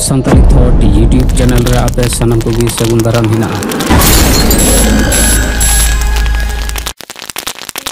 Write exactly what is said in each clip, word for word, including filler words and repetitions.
Santali ᱛᱷᱚᱴ YouTube channel ᱨᱮ ᱟᱯᱮ ᱥᱟᱱᱟᱢ ᱠᱚᱜᱮ ᱥᱟᱹᱜᱩᱱ ᱫᱟᱨᱟᱢ ᱦᱮᱱᱟᱜᱼᱟ᱾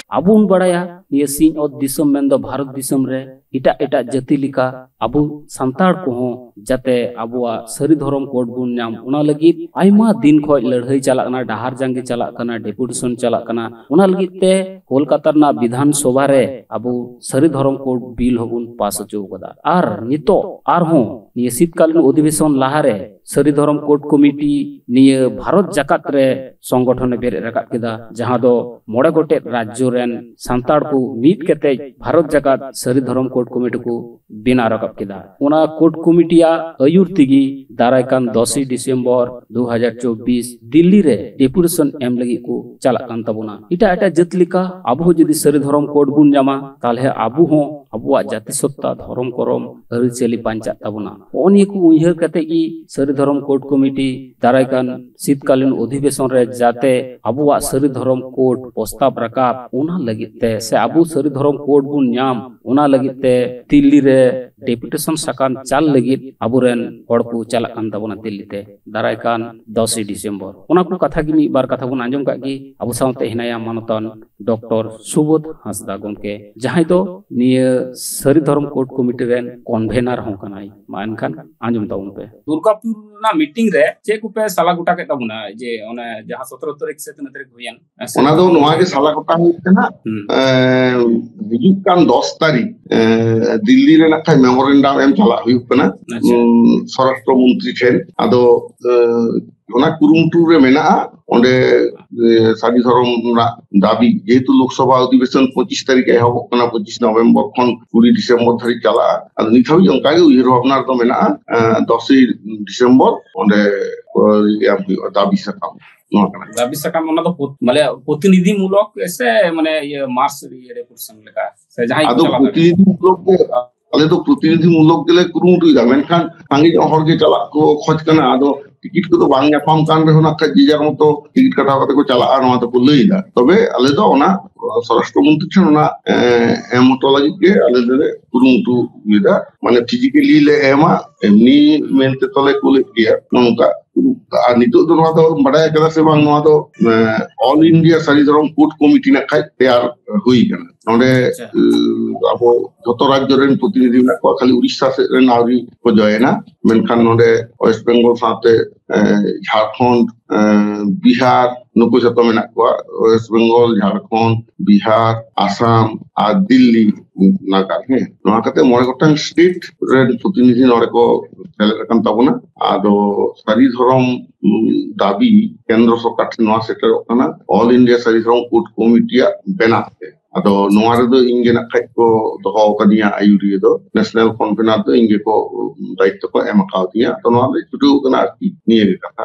ᱟᱵᱚ ᱵᱚᱱ ᱵᱟᱲᱟᱭᱟ, ᱱᱤᱭᱟᱹ ᱥᱤᱧ ᱚᱛ ᱫᱤᱥᱚᱢ ᱢᱮᱱᱫᱚ ᱵᱷᱟᱨᱚᱛ ᱫᱤᱥᱚᱢ ᱨᱮ ᱮᱴᱟᱜ ᱮᱴᱟᱜ ᱡᱟᱹᱛᱤ ᱞᱮᱠᱟ ᱟᱵᱚ ᱥᱟᱱᱛᱟᱲ ᱠᱚᱦᱚᱸ ᱡᱟᱛᱮ ᱟᱵᱚᱣᱟᱜ ᱥᱟᱹᱨᱤ ᱫᱷᱚᱨᱚᱢ ᱠᱳᱰ ᱵᱚᱱ ᱧᱟᱢ, ᱚᱱᱟ ᱞᱟᱹᱜᱤᱫ ᱟᱭᱢᱟ ᱫᱤᱱ ᱠᱷᱚᱱ ᱞᱟᱹᱲᱦᱟᱹᱭ ᱪᱟᱞᱟᱜ ᱠᱟᱱᱟ, ᱰᱟᱦᱟᱨ ᱡᱟᱸᱜᱮ ᱪᱟᱞᱟᱜ ᱠᱟᱱᱟ, ᱰᱮᱯᱩᱴᱮᱥᱚᱱ ᱪᱟᱞᱟᱜ ᱠᱟᱱᱟ᱾ ᱚᱱᱟ ᱞᱟᱹᱜᱤᱫ ᱛᱮ ᱠᱳᱞᱠᱟᱛᱟ ᱨᱮᱱᱟᱜ ᱵᱤᱫᱷᱟᱱ ᱥᱚᱵᱷᱟ ᱨᱮ ᱟᱵᱚ ᱥᱟᱹᱨᱤ ᱫᱷᱚᱨᱚᱢ ᱠᱳᱰ ᱵᱤᱞ ᱦᱚᱸᱵᱚᱱ ᱯᱟᱥ ᱦᱚᱪᱚ ᱟᱠᱟᱫᱟ᱾ ᱟᱨ ᱱᱤᱛᱚᱜ ᱟᱨᱦᱚᱸ ᱱᱤᱭᱟᱹ ᱥᱤᱛᱠᱟᱞᱤᱱ ᱚᱫᱷᱤᱵᱮᱥᱚᱱ ᱞᱟᱦᱟᱨᱮ ᱥᱟᱹᱨᱤ ᱫᱷᱚᱨᱚᱢ ᱠᱳᱰ ᱠᱚᱢᱤᱴᱤ ᱱᱤᱭᱟᱹ ᱵᱷᱟᱨᱚᱛ ᱡᱟᱠᱟᱛ ᱨᱮ ᱥᱚᱝᱜᱚᱴᱷᱚᱱᱮ ᱵᱮᱨᱮᱫ ᱨᱟᱠᱟᱵ ᱠᱮᱫᱟ, ᱡᱟᱦᱟᱸ ᱫᱚ ᱢᱚᱬᱮ ᱜᱚᱴᱮᱡ ᱨᱟᱡᱽᱡᱚ ᱨᱮᱱ ᱥᱟᱱᱛᱟᱲ ᱠᱚ ᱢᱤᱫ ᱠᱟᱛᱮ ᱵᱷᱟᱨᱚᱛ ᱡᱟᱠᱟᱛ ᱥᱟᱹᱨᱤ ᱫᱷᱚᱨᱚᱢ ᱠᱳᱰ ᱠᱚᱢᱤᱴᱤ ᱠᱚ ᱵᱮᱱᱟᱣ ᱨᱟᱠᱟᱵ ᱠᱮᱫᱟ᱾ ᱚᱱᱟ ᱠᱳᱰ ᱠᱚᱢᱤᱴᱤᱭᱟᱜ ᱟᱹᱭᱩᱨ ᱛᱮᱜᱮ ᱫᱟᱨᱟᱭ ᱠᱟᱱ ᱫᱚᱥᱮᱭ ᱰᱤᱥᱮᱢᱵᱚᱨ ᱫᱩ ᱦᱟᱡᱟᱨ ᱪᱚᱵᱵᱤᱥ ᱫᱤᱞᱞᱤ ᱨᱮ ᱰᱮᱯᱩᱴᱮᱥᱚᱱ ᱮᱢ ᱞᱟᱹᱜᱤᱫ ᱠᱚ ᱪᱟᱞᱟᱜ ᱠᱟᱱ ᱛᱟᱵᱚᱱᱟ᱾ ᱮᱴᱟᱜ ᱮᱴᱟᱜ ᱡᱟᱹᱛ ᱞᱮᱠᱟ ᱟᱵᱚ ᱦᱚᱸ ᱡᱩᱫᱤ ᱥᱟᱹᱨᱤ ᱫᱷᱚᱨᱚᱢ ᱠᱳᱰ ᱵᱚᱱ ᱧᱟᱢᱟ, ᱛᱟᱦᱞᱮ ᱟᱵᱚ ᱦᱚᱸ ᱟᱵᱚᱣᱟᱜ ᱡᱟᱹᱛᱤ ᱥᱚᱛᱛᱟ, ᱫᱷᱚᱨᱚᱢ ᱠᱚᱨᱚᱢ, ᱟᱹᱨᱤᱪᱟᱹᱞᱤ ᱵᱟᱧᱪᱟᱜ ᱛᱟᱵᱚᱱᱟ᱾ ᱱᱚᱜᱼᱚ ᱱᱤᱭᱟᱹ ᱠᱚ ᱩᱭᱦᱟᱹᱨ ᱠᱟᱛᱮ ᱜᱮ ᱥᱟᱹᱨᱤ ᱫᱷᱚᱨᱚᱢ ᱠᱳᱰ ᱠᱚᱢᱤᱴᱤ ᱫᱟᱨᱟᱭ ᱠᱟᱱ ᱥᱤᱛᱠᱟᱞᱤᱱ ᱚᱫᱷᱤᱵᱮᱥᱚᱱ ᱨᱮ ᱡᱟᱛᱮ ᱟᱵᱚᱣᱟᱜ ᱥᱟᱹᱨᱤ ᱫᱷᱚᱨᱚᱢ ᱠᱳᱰ ᱯᱨᱚᱥᱛᱟᱵ ᱨᱟᱠᱟᱵ, ᱚᱱᱟ ᱞᱟᱹᱜᱤᱫ ᱛᱮ ᱥᱮ ᱟᱵᱚ ᱥᱟᱹᱨᱤ ᱫᱷᱚᱨᱚᱢ ᱠᱳᱰ ᱵᱚᱱ ᱧᱟᱢ, ᱚᱱᱟ ᱞᱟᱹᱜᱤᱫ ᱛᱮ ᱫᱤᱞᱞᱤ ᱨᱮ ᱰᱮᱯᱩᱴᱮᱥᱚᱱ ᱥᱟᱠᱟᱢ ᱪᱟᱞ ᱞᱟᱹᱜᱤᱫ ᱟᱵᱚᱨᱮᱱ ᱦᱚᱲ ᱠᱚ ᱪᱟᱞᱟᱜ ᱠᱟᱱ ᱛᱟᱵᱚᱱᱟ ᱫᱤᱞᱞᱤ ᱛᱮ ᱫᱟᱨᱟᱭ ᱠᱟᱱ ᱫᱚᱥᱮᱭ ᱰᱤᱥᱮᱢᱵᱚᱨ᱾ ᱚᱱᱟ ᱠᱚ ᱠᱟᱛᱷᱟ ᱜᱮ ᱢᱤᱫ ᱵᱟᱨ ᱠᱟᱛᱷᱟ ᱵᱚᱱ ᱟᱸᱡᱚᱢ ᱠᱟᱜ ᱜᱮ᱾ ᱟᱵᱚ ᱥᱟᱶᱛᱮ ᱦᱮᱱᱟᱭᱟ ᱢᱟᱱᱚᱛᱟᱱ ᱰᱚᱠᱴᱚᱨ ᱥᱩᱵᱳᱫᱷ ᱦᱟᱸᱥᱫᱟ ᱜᱚᱢᱠᱮ, ᱡᱟᱦᱟᱸᱭ ᱫᱚ ᱱᱤᱭᱟᱹ ᱥᱟᱹᱨᱤ ᱫᱷᱚᱨᱚᱢ ᱠᱳᱰ ᱠᱚᱢᱤᱴᱤ ᱨᱮᱱ ᱠᱚᱱᱵᱷᱮᱱᱟᱨ ᱦᱚᱸ ᱠᱟᱱᱟᱭ᱾ ᱢᱟ ᱮᱱᱠᱷᱟᱱ ᱟᱸᱡᱚᱢ ᱛᱟᱵᱚᱱ ᱯᱮ᱾ ᱫᱩᱨᱜᱟᱯᱩᱨ ᱨᱮᱱᱟᱜ ᱢᱤᱴᱤᱝ ᱨᱮ ᱪᱮᱫ ᱠᱚᱯᱮ ᱥᱟᱞᱟ ᱜᱚᱴᱟ ᱠᱮᱫ ᱛᱟᱵᱚᱱᱟ, ᱡᱮ ᱚᱱᱮ ᱡᱟᱦᱟᱸ ᱥᱚᱛᱨᱚ ᱛᱟᱹᱨᱤᱠᱷ ᱥᱮ ᱛᱤᱱᱟᱹᱜ ᱛᱟᱹᱨᱤᱠᱷ ᱦᱩᱭᱮᱱ? ᱚᱱᱟ ᱫᱚ ᱱᱚᱣᱟ ᱜᱮ ᱥᱟᱞᱟ ᱜᱚᱴᱟ ᱦᱩᱭᱩᱜ ᱠᱟᱱᱟ᱾ ᱦᱩᱸ᱾ ᱮᱸ, ᱦᱤᱡᱩᱜ ᱠᱟᱱ ᱫᱚᱥ ᱛᱟᱹᱨᱤᱠᱷ, ᱮᱸ, ᱫᱤᱞᱞᱤ ᱨᱮ ᱱᱟᱜ ᱠᱷᱟᱱ ᱢᱮᱢᱳᱨᱮᱱᱰᱟᱢ ᱮᱢ ᱪᱟᱞᱟᱜ ᱦᱩᱭᱩᱜ ᱠᱟᱱᱟ᱾ ᱟᱪᱪᱷᱟ᱾ ᱩᱸ, ᱥᱚᱨᱟᱥᱴᱨᱚ ᱢᱚᱱᱛᱨᱤ ᱴᱷᱮᱱ᱾ ᱟᱫᱚ, ᱮᱸ, ᱚᱱᱟ ᱠᱩᱨᱩᱢᱩᱴᱩ ᱨᱮ ᱢᱮᱱᱟᱜᱼᱟ᱾ ᱚᱸᱰᱮ, ᱮᱸ, ᱥᱟᱹᱨᱤ ᱫᱷᱚᱨᱚᱢ ᱨᱮᱱᱟᱜ ᱫᱟᱹᱵᱤ, ᱡᱮᱦᱮᱛᱩ ᱞᱳᱠᱥᱚᱵᱷᱟ ᱚᱫᱷᱤᱵᱮᱥᱚᱱ ᱯᱚᱸᱪᱤᱥ ᱛᱟᱹᱨᱤᱠᱷ ᱮ ᱮᱦᱚᱵᱚᱜ ᱠᱟᱱᱟ, ᱯᱚᱸᱪᱤᱥ ᱱᱚᱵᱷᱮᱢᱵᱚᱨ ᱠᱷᱚᱱ ᱠᱩᱲᱤ ᱰᱤᱥᱮᱢᱵᱚᱨ ᱫᱷᱟᱹᱨᱤᱡ ᱪᱟᱞᱟᱜᱼᱟ᱾ ᱟᱫᱚ ᱱᱤᱛ ᱦᱟᱹᱵᱤᱡ ᱚᱱᱠᱟ ᱜᱮ ᱩᱭᱦᱟᱹᱨ ᱵᱷᱟᱵᱽᱱᱟ ᱨᱮᱫᱚ ᱢᱮᱱᱟᱜᱼᱟ, ᱮᱸ, ᱫᱚᱥᱮᱭ ᱰᱤᱥᱮᱢᱵᱚᱨ ᱚᱸᱰᱮ, ᱮᱸ, ᱮᱢ ᱦᱩᱭᱩᱜᱼᱟ ᱫᱟᱹᱵᱤ ᱥᱟᱠᱟᱢ᱾ ᱱᱚᱣᱟ ᱠᱟᱱᱟ᱾ ᱫᱟᱹᱵᱤ ᱥᱟᱠᱟᱢ ᱚᱱᱟ ᱫᱚ ᱯᱨᱚᱛ-, ᱢᱟᱱᱮ ᱯᱨᱚᱛᱤᱱᱤᱫᱷᱤ ᱢᱩᱞᱚᱠ ᱥᱮ ᱢᱟᱱᱮ ᱤᱭᱟᱹ ᱢᱟᱥ ᱤᱭᱟᱹ ᱨᱮ ᱯᱨᱚᱥᱟᱝ ᱞᱮᱠᱟ ᱥᱮ ᱡᱟᱦᱟᱸᱭ ᱠᱚ ᱟᱫᱚ ᱪᱟᱞᱟᱜ ᱠᱟᱱᱟ? ᱯᱨᱚᱛᱤᱱᱤᱫᱷᱤ ᱢᱩᱞᱚᱠ ᱜᱮ, ᱟᱞᱮ ᱫᱚ ᱯᱨᱚᱛᱤᱱᱤᱫᱷᱤ ᱢᱩᱞᱚᱠ ᱜᱮᱞᱮ ᱠᱩᱨᱩᱢᱩᱴᱩᱭᱮᱫᱟ, ᱢᱮᱱᱠᱷᱟᱱ ᱥᱟᱸᱜᱮ ᱧᱚᱜ ᱦᱚᱲ ᱜᱮ ᱪᱟᱞᱟᱜ ᱠᱚ ᱠᱷᱚᱡᱽ ᱠᱟᱱᱟ᱾ ᱟᱫᱚ ᱴᱤᱠᱤᱴ ᱠᱚᱫᱚ ᱵᱟᱝ ᱧᱟᱯᱟᱢ ᱠᱟᱱ ᱨᱮᱦᱚᱸ ᱱᱟᱜ ᱠᱷᱟᱡ ᱡᱮ ᱡᱟᱨ ᱢᱚᱛᱚ ᱴᱤᱠᱤᱴ ᱠᱟᱴᱟᱣ ᱠᱟᱛᱮ ᱠᱚ ᱪᱟᱞᱟᱜᱼᱟ, ᱱᱚᱣᱟ ᱫᱚᱠᱚ ᱞᱟᱹᱭ ᱮᱫᱟ᱾ ᱛᱚᱵᱮ ᱟᱞᱮ ᱫᱚ ᱚᱱᱟ ᱥᱚᱨᱟᱥᱴᱨᱚ ᱢᱚᱱᱛᱨᱤ ᱴᱷᱮᱱ ᱚᱱᱟ, ᱮ, ᱮᱢ ᱦᱚᱴᱚ ᱞᱟᱹᱜᱤᱫ ᱜᱮ ᱟᱞᱮ ᱫᱚᱞᱮ ᱠᱩᱨᱩᱢᱩᱴᱩᱭᱮᱫᱟ᱾ ᱢᱟᱱᱮ ᱯᱷᱤᱡᱤᱠᱮᱞᱤ ᱞᱮ ᱮᱢᱟ, ᱮᱢᱱᱤ ᱢᱮᱱᱛᱮ ᱛᱚᱞᱮ ᱠᱩᱞᱮᱫ ᱜᱮᱭᱟ ᱱᱚᱝᱠᱟ᱾ ᱟᱨ ᱱᱤᱛᱚᱜ ᱫᱚ ᱱᱚᱣᱟ ᱫᱚ ᱵᱟᱰᱟᱭ ᱠᱟᱫᱟ ᱥᱮ ᱵᱟᱝ, ᱱᱚᱣᱟ ᱫᱚ ᱮ, ᱚᱞ ᱤᱱᱰᱤᱭᱟ ᱥᱟᱹᱨᱤ ᱫᱷᱚᱨᱚᱢ ᱠᱳᱰ ᱠᱚᱢᱤᱴᱤ ᱱᱟᱜ ᱠᱷᱟᱡ ᱛᱮᱭᱟᱨ ᱦᱩᱭ ᱠᱟᱱᱟ᱾ ᱱᱚᱰᱮ ᱟᱪᱪᱷᱟ᱾ ᱮ, ᱟᱵᱚ ᱡᱷᱚᱛᱚ ᱨᱟᱡᱽᱡᱚ ᱨᱮᱱ ᱯᱨᱚᱛᱤᱱᱤᱫᱷᱤ ᱢᱮᱱᱟᱜ ᱠᱚᱣᱟ, ᱠᱷᱟᱹᱞᱤ ᱩᱲᱤᱥᱥᱟ ᱥᱮᱫ ᱨᱮᱱ ᱟᱹᱣᱨᱤ ᱠᱚ ᱡᱚᱭᱮᱱᱟ᱾ ᱢᱮᱱᱠᱷᱟᱱ ᱱᱚᱰᱮ ᱳᱭᱮᱥᱴ ᱵᱮᱝᱜᱚᱞ ᱥᱟᱶᱛᱮ ᱮ, ᱡᱷᱟᱲᱠᱷᱚᱸᱰ, ᱮ, ᱵᱤᱦᱟᱨ, ᱱᱩᱠᱩ ᱡᱷᱚᱛᱚ ᱢᱮᱱᱟᱜ ᱠᱚᱣᱟ᱾ ᱳᱭᱮᱥᱴ ᱵᱮᱝᱜᱚᱞ, ᱡᱷᱟᱲᱠᱷᱚᱸᱰ, ᱵᱤᱦᱟᱨ, ᱟᱥᱟᱢ ᱟᱨ ᱫᱤᱞᱞᱤ, ᱱᱟᱜᱟᱨ᱾ ᱦᱮᱸ, ᱱᱚᱣᱟ ᱠᱟᱛᱮ ᱢᱚᱬᱮ ᱜᱚᱴᱟᱝ ᱥᱴᱮᱴ ᱨᱮᱱ ᱯᱨᱚᱛᱤᱱᱤᱫᱷᱤ ᱱᱚᱰᱮ ᱠᱚ ᱥᱮᱞᱮᱫ ᱟᱠᱟᱱ ᱛᱟᱵᱚᱱᱟ᱾ ᱟᱫᱚ ᱥᱟᱹᱨᱤ ᱫᱷᱚᱨᱚᱢ, ᱩᱢ, ᱫᱟᱹᱵᱤ ᱠᱮᱱᱫᱨᱚ ᱥᱚᱨᱠᱟᱨ ᱴᱷᱮᱱ ᱱᱚᱣᱟ ᱥᱮᱴᱮᱨᱚᱜ ᱠᱟᱱᱟ ᱚᱞ ᱤᱱᱰᱤᱭᱟ ᱥᱟᱹᱨᱤ ᱫᱷᱚᱨᱚᱢ ᱠᱳᱰ ᱠᱚᱢᱤᱴᱤᱭᱟᱜ ᱵᱮᱱᱟᱨ ᱛᱮ᱾ ᱟᱫᱚ ᱱᱚᱣᱟ ᱨᱮᱫᱚ ᱤᱧ ᱜᱮ ᱱᱟᱜ ᱠᱷᱟᱡ ᱠᱚ ᱫᱚᱦᱚ ᱟᱠᱟᱫᱤᱧᱟ ᱟᱭᱩᱨᱤᱭᱟᱹ ᱫᱚ, ᱱᱮᱥᱱᱟᱞ ᱠᱚᱱᱵᱷᱮᱱᱟᱨ ᱫᱚ ᱤᱧ ᱜᱮᱠᱚ ᱫᱟᱭᱤᱛᱛᱚ ᱠᱚ ᱮᱢ ᱟᱠᱟᱣᱫᱤᱧᱟ᱾ ᱟᱫᱚ ᱱᱚᱣᱟ ᱫᱚ ᱪᱷᱩᱴᱟᱹᱣ ᱠᱟᱱᱟ ᱟᱨᱠᱤ, ᱱᱤᱭᱟᱹ ᱜᱮ ᱠᱟᱛᱷᱟ᱾